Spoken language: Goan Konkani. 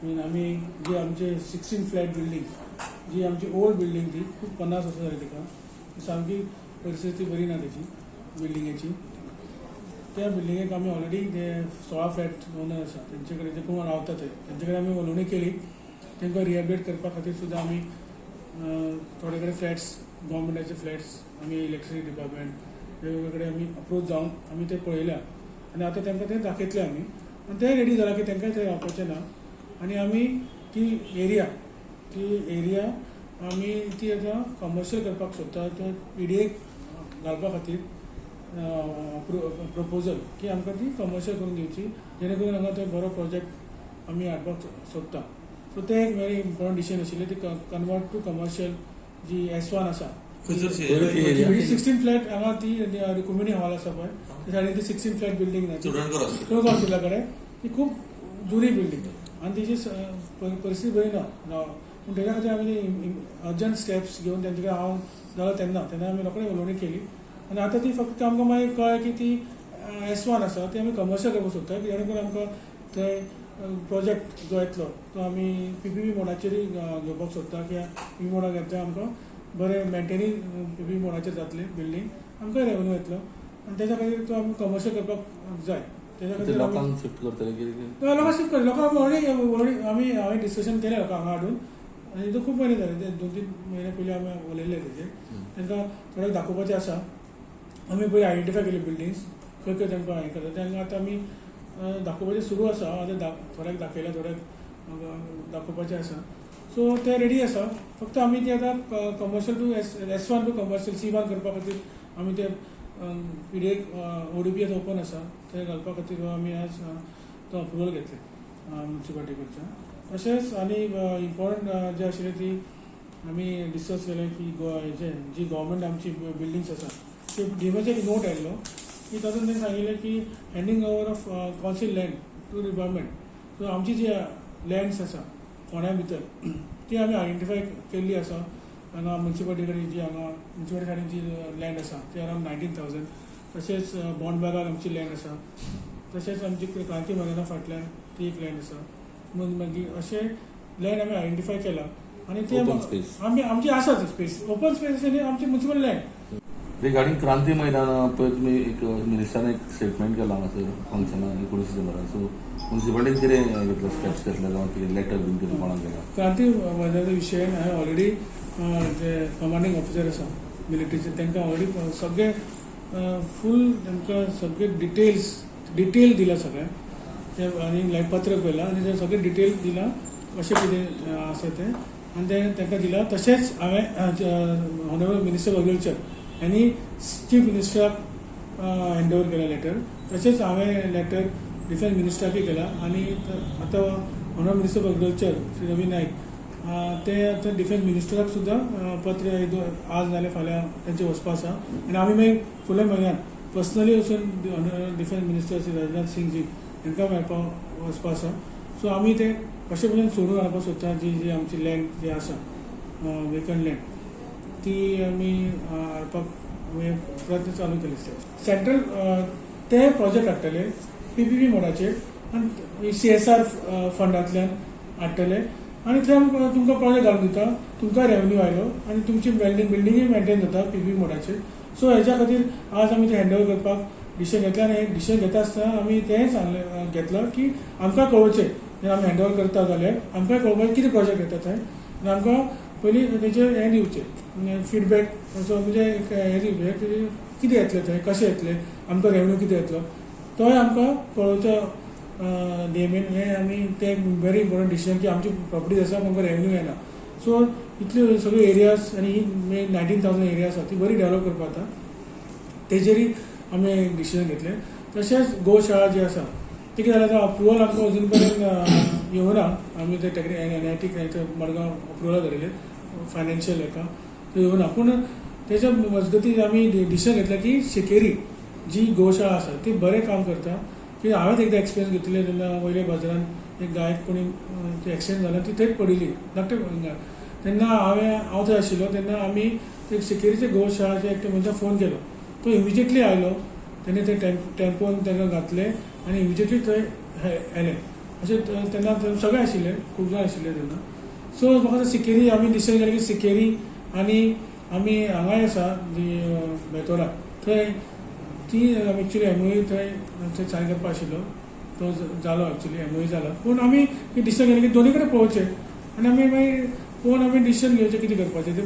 मीन आमी जी आमचे 16 फ्लॅट बिल्डींग, जी आमची ओल्ड बिल्डींग, ती खूब 50 वर्सां जाली तिका, ती सामकी परिस्थिती बरी ना तेची बिल्डिंगेची. त्या बिल्डिंगेक आमी ऑलरेडी ते 16 फ्लॅट ओनर आसा तेंचे कडेन, ते कोण रावता ते, तेंचे कडेन आमी उलोवणी केली. तांकां रिहेबिलिटेट करपा खातीर सुद्दां आमी थोडे कडेन फ्लॅट्स, गव्हर्मेंटाचे फ्लॅट्स, आमी इलेक्ट्रिसिटी डिपार्टमेंट वेगवेगळे कडेन आमी अप्रोच जावन आमी ते पळयल्या आनी आतां तांकां ते दाखयतले आमी आनी ते रेडी जाला की तांकां थंय रावपाचें ना. आनी आमी ती एरिया आमी ती आतां कमर्शियल करपाक सोदता. तो पीडीए घालपा खातीर प्रपोजल की आमकां ती कमर्शियल करून दिवची, जेणे करून हांगा तो बरो प्रोजेक्ट आमी हाडपाक सोदता. सो तें एक व्हेरी इम्पॉर्टंट डिसिजन आशिल्लें, ती convert to commercial G S 1 आसा. खंयसर? 16 फ्लॅट हांगा ती रुक्मिणी हॉल आसा पळय, त्या सायडीन ती 16 flat building. Chodankar hospital. Chodankar हॉस्पिटला कडेन. ती खूब जुनी बिल्डींग आनी तेजी परिस्थिती बरी ना. पूण तेज्या खातीर आमी अर्जंट स्टेप्स घेवन तेंचे कडेन हांव जालो तेन्ना तेन्ना आमी रोखडे उलोवणी केली आनी आतां ती फक्त आमकां मागीर कळ्ळें की ती एस 1 आसा, ती आमी कमर्शियल करपाक सोदता, की जेणे करून आमकां थंय प्रोजेक्ट जो येतलो तो आमी पीपीपी मोडाचेरूय घेवपाक सोदता, की पीपीपी मोडाक घेतल्यार आमकां बरें मेंटेनींग पीपीपी मोडाचेर जातलें बिल्डींग, आमकां रेवेन्यू येतलो आनी तेज्या खातीर तो आमी कमर्शियल करपाक जाय. तेज्या खातीर आमी लोकांक शिफ्ट करतले कितें? लोकांक शिफ्ट कर, लोकांक ऑलरेडी ऑलरेडी आमी हांवें डिस्कशन केलें लोकांक हांगा हाडून आनी तो खूब म्हयने जाले, ते 2-3 म्हयने पयलीं आमी उलयल्ले तेजेर. तांकां थोडें दाखोवपाचें आसा. आमी पयलीं आयडेंटिफाय केले बिल्डिंग्स खंय खंय तांकां हें करता. तांकां आतां आमी दाखोवपाचें सुरू आसा. आतां थोड्याक दाखयल्या, थोड्याक दाखोवपाचें आसा. सो ते रेडी आसा. फक्त आमी ते आतां commercial to S 1 to commercial C 1 करपा खातीर आमी ते पीडीए ओडीपी आतां ओपन आसा, ते घालपा खातीर आमी आज तो अप्रुवल घेतले म्युन्सिपालिटी कडच्यान. तशेंच आनी इम्पॉर्टंट जे आशिल्ले ती आमी डिस्कस केलें की हेजे जी गव्हर्मेंट आमची बिल्डिंग्स आसा ते डीएमएचो एक नोट आयल्लो की तातूंत तेणी सांगिल्लें की handing over of council land to department. So आमची जी लँड्स आसा फोंड्या भितर, ती आमी आयडेंटिफाय केल्ली आसा. हांगा म्युन्सिपालिटी कडेन जी हांगा म्युन्सिपालिटी कडेन जी लँड आसा ती अरावंड 19,000. तशेंच बॉन्डबागाक आमची लँड आसा, तशेंच आमची क्रांती मैदाना फाटल्यान ती एक लँड आसा. मागीर अशें लँड आमी आयडेंटिफाय केला आनी ते Open space. आमी आमची आसा ती स्पेस, ओपन स्पेस आसा न्ही, आमची municipal land. Regarding Kranti Maidan, पळय तुमी एक मिनिस्टरान एक स्टेटमेंट केलां हांगासर फंक्शनाक 19 डिसेंबराक. सो म्युन्सिपालिटीन कितें घेतलं, स्टेप्स घेतले जावं कितें लेटर बीन कितें कोणाक गेला? क्रांती मैदानाच्या विशयान हांवें ऑलरेडी जे कमांडींग ऑफिसर आसा मिलिटरीचे, तांकां ऑलरेडी सगळे फूल तांकां सगळे डिटेल्स डिटेल दिला सगळें ते आनी लायक पत्र केलां आनी ते सगळे डिटेल दिला कशें कितें आसा तें आनी तें तांकां दिलां. तशेंच हांवें ऑनरेबल मिनिस्टर ऑफ एग्रीकल्चर हांणी चीफ मिनिस्टराक हँड ओवर केला लेटर. तशेंच हांवें लेटर डिफेन्स मिनिस्टराकय केला आनी आतां honourable minister of agriculture Shri Ravi Naik ते आतां डिफेन्स मिनिस्टराक सुद्दां पत्र आज नाजाल्यार फाल्यां तेंचें वचपा आसा. आनी आमी मागीर फुडल्या म्हयन्यान पर्सनली वचून डिफेन्स मिनिस्टर श्री राजनाथ सिंग जी हांकां मेळपाक वचपा आसा. सो आमी ते कशे भशेन सोडून हाडपाक सोदता, जी जी आमची लँड जी आसा, वेकंट लँड, ती आमी हाडपाक आमी प्रयत्न चालू केले. सेंट्रल ते प्रोजेक्ट हाडटले पीपीपी मोडाचेर आनी सीएसआर फंडांतल्यान हाडटले आनी थंय आमकां तुमकां प्रोजेक्ट घालून दिता. तुमकां रेवेन्यू आयलो आनी तुमची बिल्डिंगूय मेंटेन जाता पीपीपी मोडाचेर. सो हेच्या खातीर आज आमी ते हँड ओवर करपाक डिसिजन घेतलें आनी डिसिजन घेता आसतना आमी तेंय सांगलें, घेतलां की आमकां कळोवचें, जेन्ना आमी हँड ओवर करता जाल्यार आमकां कळोवपाचें कितें प्रोजेक्ट येता थंय आनी आमकां पयलीं तेचेर हें दिवचें, फिडबॅक असो, म्हणजे एक हें दिवचें, कितें येतलें थंय, कशें येतलें, आमकां रेवेन्यू कितें येतलो, तोय आमकां कळोवचो डीएमएन. हें आमी तें व्हेरी इम्पॉर्टंट डिसिजन की आमची प्रॉपर्टीज आसा, आमकां रेवेन्यू येना. सो इतल्यो सगळ्यो एरियाज आनी ही 19,000 एरिया आसा, ती बरी डेव्हलप करपाक जाता, तेजेरय आमी डिसिजन घेतलें. तशेंच गोशाळा जी आसा, ती कितें जालें, आतां अप्रुवल आमकां अजून पर्यंत येवना. आमी ते टेक्निकल एनआयटी मडगांव अप्रुवल धरिल्लें फायनान्शियल हेका, ते येवना. पूण तेच्या मजगती आमी डिसिजन घेतलें की शिकेरी जी गोशाळा आसा ती बरें काम करता, की हांवें एकदां एक्सपिरियन्स घेतिल्लें तेन्ना वयल्या बाजारान एक गायक कोणी एक्सिडंट जाला, ती थंयच पडिल्ली धाकटे. तेन्ना हांव थंय आशिल्लो तेन्ना आमी ते सिकेरीचे गोशाळाचे एकटे मनशाक फोन केलो. तो इमिजिएटली आयलो. तेणे ते टेम्पोन ताका घातले आनी इमिजिएटली थंय आयले. अशें तेन्ना सगळे आशिल्ले, खूब जाण आशिल्ले तेन्ना. सो म्हाका दिसता सिकेरी आमी डिसिजन केलें की सिकेरी आनी आमी हांगाय आसा जी बेतोडा, थंय ती एक्चुली एमओयू थंय थंय सायन करपा आशिल्लो, तो जालो, एक्चुली एमओयू जाला. पूण आमी डिसिजन केलें की दोनी कडेन पळोवचें आनी आमी मागीर पळोवन आमी डिसिजन घेवचें कितें करपाचें तें.